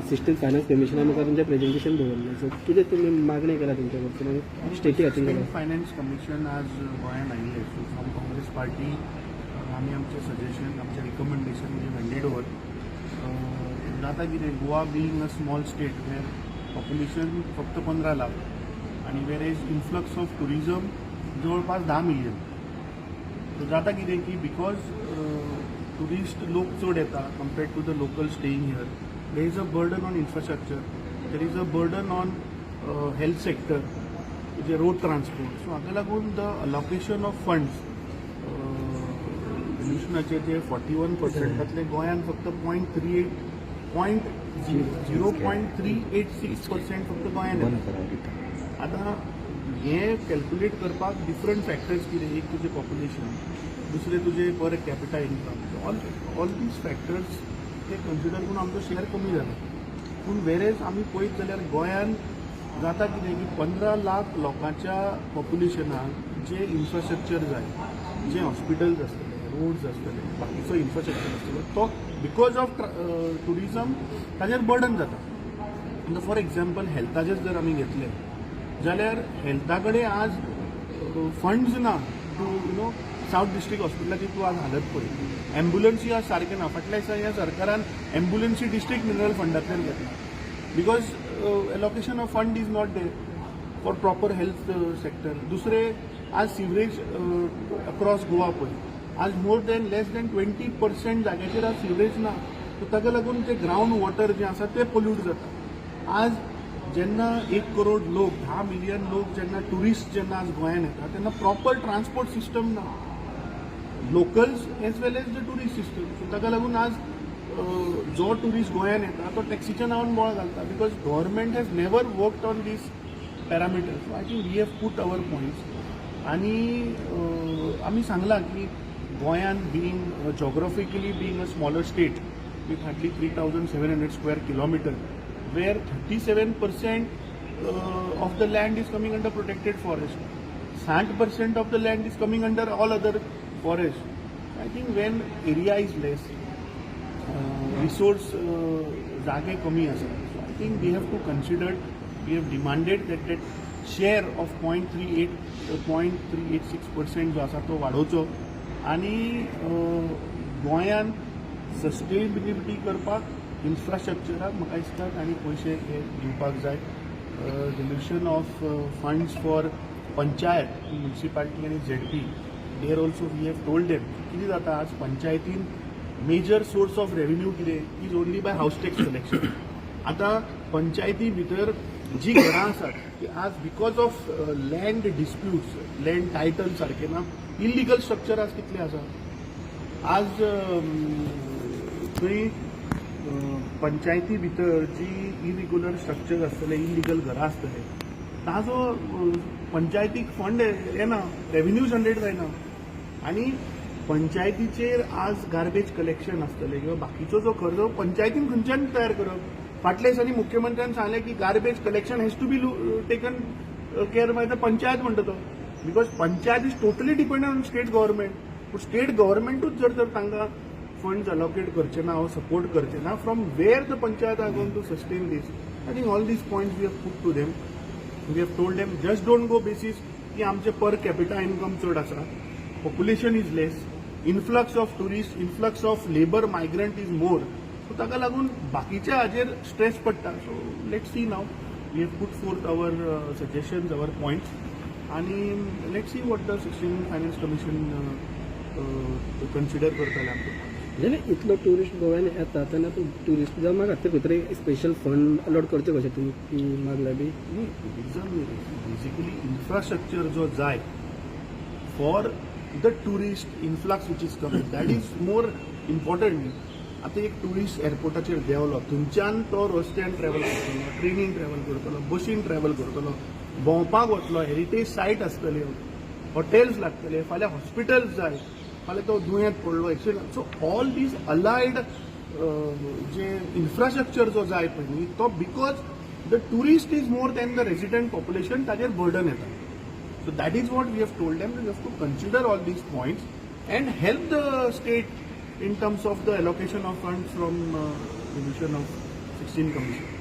Sixteen finance कमिशना मुखार तुमचें presentation दवरलें, सो कितें तुमी मागणी केला तुमच्या कडसून आनी स्टेटी खातीर स्टेट केला? फायनान्स कमिशन आज गोंयांत आयिल्लें. सो फ्रॉम काँग्रेस पार्टी आमी आमचें सजेशन, आमचें रिकमेंडेशन we handed over. जाता कितें, Goa being a small state where population फक्त 15 लाख आनी whereas influx of tourism जवळपास 10 मिलियन, सो जाता कितें की because tourist लोक चड येता compared to the local staying here, there is a burden on infrastructure, there is a burden on health sector, J road transport. So हाका लागून the allocation of funds डिल्युशनाचे जे 41 पर्संटातले गोंयान फक्त point three eight point 0.386% फक्त गोंयान येता. आतां हें calculate करपाक डिफरंट फॅक्टर्स कितें, एक तुजें पॉप्युलेशन, दुसरें तुजें per capita income, all these factors ते कन्सिडर करून आमचो शेअर कमी जाला. पूण वेरेज आमी पळयत जाल्यार गोंयान जाता कितें की 15 लाख लोकांच्या पॉप्युलेशनाक जे इन्फ्रास्ट्रक्चर जाय, जे हॉस्पिटल्स आसतले, रोड्स आसतले, बाकीचो इन्फ्रास्ट्रक्चर आसतलो, तो because of tourism ताजेर बर्डन जाता. आतां फॉर एक्झाम्पल हेल्थाचेच जर आमी घेतले जाल्यार हेल्था कडेन आज फंड्स ना to south district हॉस्पिटलाची तूं आज हालत पळय. एम्ब्युलन्सी आज सारकें ना. फाटल्या दिसा ह्या सरकारान एम्ब्युलन्सी डिस्ट्रिक्ट मिनरल फंडांतल्यान घेतला because allocation of fund is not there for proper health sector. दुसरें, आज सिवरेज अक्रॉस गोवा पळय, आज more than less than 20% जाग्याचेर आज सिवरेज ना. सो ताका लागून ते ग्रावंड वॉटर जें आसा तें पोल्यूट जाता. आज जेन्ना 1 करोड लोक, 10 मिलियन लोक जेन्ना ट्युरिस्ट जेन्ना आज गोंयान येता तेन्ना प्रॉपर ट्रान्सपोर्ट सिस्टम ना, locals as well as the tourist system. So ताका लागून आज जो ट्युरिस्ट गोंयान येता तो टॅक्सीच्या नांवान बोवाळ घालता because government has never worked on this parameter. So I think we have put our points आनी आमी सांगलां की गोंयान being geographically being a smaller state with hardly 3700 square kilometer, where 37% of the land is coming under protected forest, 60% of the land is coming under all other forest. I think when area is less, resource जागे कमी आसा, so I think we have to consider, we have demanded that that share of 0.38, 0.386% जो आसा तो वाडोवचो आनी गोंयान sustainability करपाक इन्फ्रास्ट्रक्चराक म्हाका दिसता तांणी पयशे हे दिवपाक जाय. Devolution of funds for panchayat, municipality आनी ZP, there also we have told them. कितें जाता, आज पंचायतीन मेजर सोर्स ऑफ रेव्हेन्यू कितें is only by house tax collection. आतां पंचायती भितर जी घरां आसात ती आज because of land disputes, land title सारकें ना, इलिगल स्ट्रक्चर आज कितले आसा. आज थंय पंचायती भितर जी इरेग्युलर स्ट्रक्चर आसतले, इलिगल घरां आसतले, ताजो पंचायतीक फंड येना, रेव्हेन्यू जनरेट जायना आनी पंचायतीचेर आज गार्बेज कलेक्शन आसतलें किंवा बाकीचो जो खर्च पंचायतीन खंयच्यान तयार करप? फाटल्या दिसांनी मुख्यमंत्र्यान सांगलें की garbage collection has to be taken care by the panchayat म्हणटा तो, because panchayat is totally dependent on state government. पूण स्टेट गव्हर्मेंटूच जर तर तांकां फंड्स अलोकेट करचे ना वा सपोर्ट करचे ना, from where the panchayat are going to sustain this? I think all these points we have put to them. We have told them, just don't go basis की आमचे पर कॅपिटा इन्कम चड आसा, population is less, influx of tourist, influx of labour migrant is more, so ताका लागून बाकीच्या हाजेर stress पडटा. So let's see now, we have put forth our suggestions, our points आनी let's see what the 16 Finance Commission consider करतले आमचे points. जाल्यार इतलो ट्युरिस्ट गोव्यान येता तेन्ना तूं ट्युरिझमा खातीर खंय तरी स्पेशल फंड अलॉट करचे कशें तुमी ती मागल्या बी? न्ही, टुरिझम बेसिकली इन्फ्रास्ट्रक्चर जो जाय for the tourist influx which is coming, that is more important. आतां एक ट्युरिस्ट एअरपोर्टाचेर देंवलो, थंयच्यान तो रस्त्यान ट्रॅव्हल करतलो, ट्रेनीन ट्रॅव्हल करतलो, बसीन ट्रॅव्हल करतलो, भोंवपाक वतलो, हेरिटेज सायट आसतल्यो, हॉटेल्स लागतले, फाल्यां हॉस्पिटल्स जाय, फाल्यां तो दुयेंत पडलो, accident, so all these allied J infrastructure जो जाय पळय न्ही, तो because the tourist is more than the resident population, ताजेर बर्डन येता. So that is what we have told them. You have to consider all these points and help the state in terms of the allocation of funds from devolution of 16 commission.